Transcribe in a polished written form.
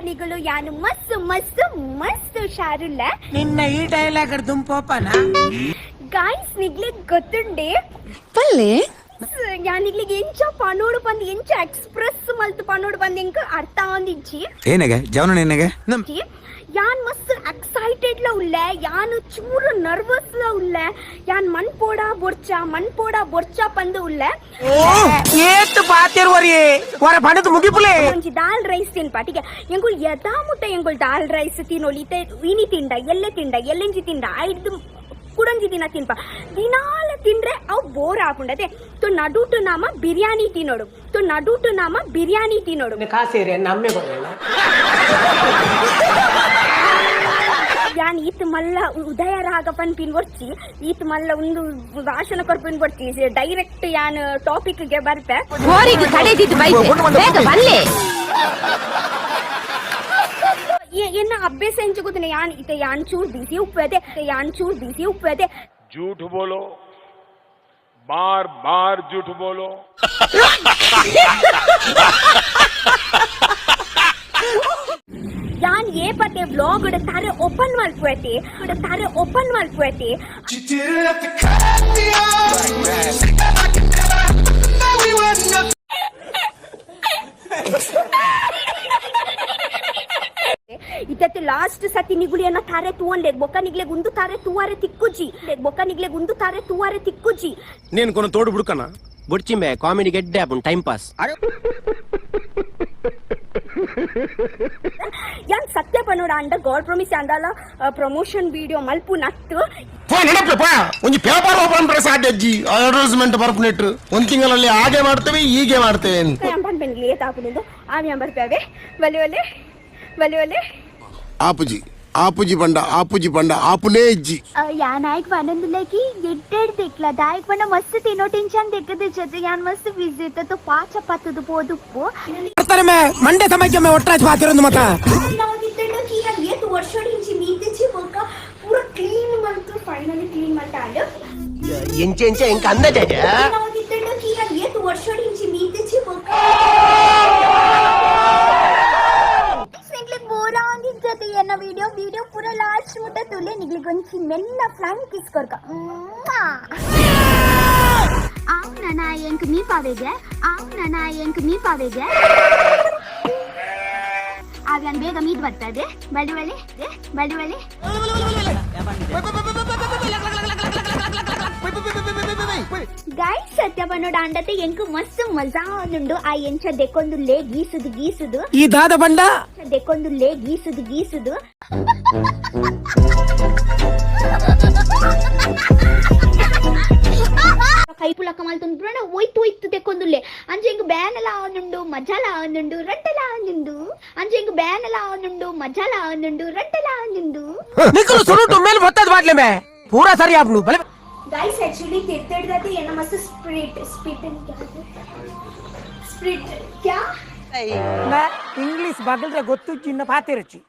ನಿಗಳು ಯಾನು ಮಸ್ತ್ ಮಸ್ತ್ ಮಸ್ತ್ ಹುಷಾರುಲ್ಲ. ನಿನ್ನ ಈ ಡೈಲಾಗ್ ದುಂಪೋಪನ. ಗಾಯ್ಸ್, ನಿಗ್ಲಿಗ್ ಗೊತ್ತುಂಡೆ? ಪಲ್ಲೆ. ಯಾನ್ ನಿಗ್ಲಿಗ್ ಎಂಚ ಪನೋಡು ಬಂದ್, ಎಂಚ ಎಕ್ಸ್ಪ್ರೆಸ್ ಮಲ್ತ್ ಪನೋಡು ಬಂದ್ ಎಂಕ್ ಅರ್ಥ ಆಂದಿಜ್ಜಿ. ಏನಾಗೆ ಜವನ ಏನಾಗೆ? ಯಾನ್ ಮಸ್ತ್ ಎಕ್ಸೈಟೆಡ್ ಲ ಉಲ್ಲೆ, ಯಾನ್ ಚೂರು ನರ್ವಸ್ ಲ ಉಲ್ಲೆ. ಯಾನ್ ಮಣ್ ಪೋಡಾ ಬೊರ್ಚ, ಮಣ್ ಪೋಡಾ ಬೊರ್ಚ ಪಂದು ಉಲ್ಲೆ. ಏತ್ ಪಾತಿರುವರಿ ಹೊರ ಬಣದ ಮುಗಿಪುಲೆ. ಒಂಜಿ ದಾಲ್ ರೈಸ್ ತಿನ್ಪಾಟಿಗೆ ಎಂಗುಲ್ ಯದಾ ಮುಟ್ಟ ಎಂಗುಲ್ ದಾಲ್ ರೈಸ್ ತಿನ್ನೋಲಿ. ಇತ್ತೆ ಇನಿ ತಿಂಡ, ಎಲ್ಲೆ ತಿಂಡ, ಎಲ್ಲೆಂಜಿ ತಿಂಡ, ಐದು ಕುಡಂಜಿ ದಿನ ತಿನ್ಪ. ದಿನಾಲ ತಿಂದ್ರೆ ಅವು ಬೋರ್ ಆಪುಂಡತೆ. ತೊ ನಡುಟು ನಾಮ ಬಿರಿಯಾನಿ ತಿನ್ನೋಡು, ತೊ ನಡುಟು ನಾಮ ಬಿರಿಯಾನಿ ತಿನ್ನೋಡು. ಕಾಸೇರಿ ನಮ್ಮೆ ಕೊಡಲ್ಲ. ಯಾನ್ ಈತ್ ಮಲ್ಲ ಉದಯ ರಾಘವನ್ ಪಿನ್ ಒರ್ಚಿ, ಈತ್ ಮಲ್ಲ ಒಂದು ಭಾಷಣ ಕೊರ್ಪಿನ್ ಕೊರ್ಚಿ, ಡೈರೆಕ್ಟ್ ಯಾನ್ ಟಾಪಿಕ್ ಗೆ ಬರ್ಪೆ. ಗೋರಿಗೆ ಕಡೆದಿದ್ದು ಬೈತೆ, ಬೇಗ ಬಲ್ಲೆ. ಎನ್ನ ಅಭ್ಯಾಸ ಎಂಚ ಗೊತ್ತುಂಡೆ? ಯಾನ್ ಇತ್ತೆ ಯಾನ್ ಚೂರ್ ಬಿಸಿ ಉಪ್ಪದೆ, ಯಾನ್ ಚೂರ್ ಬಿಸಿ ಉಪ್ಪದೆ. झूठ बोलो, बार बार झूठ बोलो. ಯಾನ್ ಏ ಪತೆ ವ್ಲಾಗ್ ತಾರೆ ಓಪನ್ ಮಲ್ಪುವತೆ, ತಾರೆ ಓಪನ್ ಮಲ್ಪುವತೆ. ಇತ್ತತ್ತೆ ಲಾಸ್ಟ್ ಸತಿ ನಿಗುಳಿಯನ್ನ ತಾರೆ ತೂವನ್ಲೆ ಬೊಕ್ಕ ನಿಗ್ಲೆ ಗುಂದು ತಾರೆ ತೂವಾರೆ ತಿಕ್ಕುಜಿ, ಬೊಕ್ಕ ನಿಗ್ಲೆ ಗುಂದು ತಾರೆ ತೂವಾರೆ ತಿಕ್ಕುಜಿ. నేను కొన తోడు బుడుకనా? ಬುಡ್ಚಿಂಬೆ, ಕಾಮಿಡಿ ಗೆಡ್ಡೆ ಆಪುಂಡು, ಟೈಮ್ ಪಾಸ್. ಯಾನ್ ಸತ್ಯ ಪನೋಡ ಅಂಡ ಗಾಡ್ ಪ್ರೊಮಿಸ್ ಅಂದಾಲ ಪ್ರಮೋಷನ್ ವಿಡಿಯೋ ಮಲ್ಪು ನತ್ತು. ನಡಪ್ಪ, ಒಂಜಿ paper open press ಅಜ್ಜಿ ಅಡ್ವರ್ಟೈಸ್ಮೆಂಟ್ ಬರ್ಪುನೆಟ್ ಒಂದ್ ತಿಂಗಳಲ್ಲಿ ಹಾಗೆ ಮಾಡ್ತೇವೆ, ಹೀಗೆ ಮಾಡ್ತೇವೆ ಅಂತ. ಪನ್ಪೆನ್ ಲೇಟ್ ಆಪುಂಡು. ಆಮಿ ಬರ್ಪೇವೆ. ಬಲೆ ಒಲೆ ಬಲೆ ಒಲೆ. ಆಪುಜಿ, ಆಪುಜಿ ಬಂಡ, ಆಪುಜಿ ಬಂಡ, ಆಪುನೇ ಇಜ್ಜಿ. ಯಾನ್ ಆಯ್ಕ್ ಪನೊಂದುಲ್ಲಕಿ ಎಡ್ಡೆಡ್ ದಿಕ್ಲ ದಾಯಕ್ ಪಂಡ ಮಸ್ತ್ ತಿನ್ನೋ ಟೆನ್ಷನ್ ದಿಕ್ಕದ ಜೊತೆ ಯಾನ್ ಮಸ್ತ್ ಬಿಸಿ ಇತ್ತು, ಪಾಚ ಪತ್ತದು ಪೋದುಪ್ಪು. ಬರ್ತಾರೆ ಮಂಡೆ ಸಮಾಜ ಒಟ್ರಾಜ್ ಪಾತಿರೊಂದು ಮತ. ಏತ್ ವರ್ಷಡಿಂಚಿ ಮೀತಿಚ್ಚಿ ಬೊಕ್ಕ ಪೂರ ಕ್ಲೀನ್ ಮಲ್ತು, ಫೈನಲಿ ಕ್ಲೀನ್ ಮಲ್ತಾಂಡ್. ಎಂಚ ಎಂಚ ಎಂಕ ಅಂದಾಜ. ಏತ್ ವರ್ಷಡಿಂಚಿ ಮೀತಿಚ್ಚಿ ಬೊಕ್ಕ ನಿಗ್ಲಿಗ್ ಬೋರ್ ಆಗಿದ್ದತೆ ಎನ್ನ ವಿಡಿಯೋ. ವಿಡಿಯೋ ಪೂರ ಲಾಸ್ಟ್ ಮುಟ್ಟ ತುಲೆ. ನಿಗ್ಲಿಗ್ ಒಂಚಿ ಮೆಲ್ಲ ಫ್ಲೈಂಗ್ ಕಿಸ್ ಕೊರ್ಕ. ಆವ್ ನನ ಎಂಕ್ ಮೀ ಪಾವೆಗೆ, ಆವ್ ನನ ಎಂಕ್ ಮೀ ಪಾವೆಗೆ. ಆವ್ಯಾನ್ ಬೇಗ ಮೀದ್ ಬರ್ತದೆ. ಬಳಿ ಬಳಿ ಬಳಿ ಬಳಿ. ಗಾಯ್ಸ್, ಸತ್ಯ ಬನ್ನೋಡ ಅಂಡತೆ ಎಂಕ್ ಮಸ್ತ್ ಮಜಾ ಆನುಂಡು. ಆ ಎಂಚ ದೆಕೊಂದು ಲೇ ಗೀಸುದು ಗೀಸುದು. ಈ ದಾದ ಬಂಡ. ದೆಕೊಂದು ಲೇ ಗೀಸುದು ಗೀಸುದು. ಕೈಪುಲಕ್ಕ ಮಲ್ತೊಂದು ಪುರ ಒಯ್ತು ಒಯ್ತು ದೆಕೊಂದುಲ್ಲೆ. ಅಂಚೆ ಎಂಕ್ ಬ್ಯಾನಲ ಆನುಂಡು, ಮಜಾಲ ಆನುಂಡು, ರಟ್ಟಲ ಆನುಂಡು. ಅಂಚೆ ಎಂಕ್ ಬ್ಯಾನಲ ಆನುಂಡು, ಮಜಾಲ ಆನುಂಡು, ರಟ್ಟಲ ಆನುಂಡು. ನಿಕ್ಕಲು ಸುರುಟು ಮೇಲೆ ಬತ್ತದ ಬಾಟ್ಲೆ ಮೇ ಪೂರಾ ಸರಿ ಆಪುಂಡು ಬಲೆ. ಗೈಸ್, ಆಕ್ಚುಲಿ ತಿರ್ತಿಡ್ದತಿ ಎನ್ನ ಮಸ್ತ್ ಸ್ಪ್ರಿಟ್ ಸ್ಪಿಟ್ ಸ್ಪ್ರಿಟ್ ಕ್ಯಾ. ಇಂಗ್ಲಿಷ್ ಬಗಲ್ರೆ ಗೊತ್ತು ಚಿನ್ನ ಪಾತಿರಚ್ಚಿ.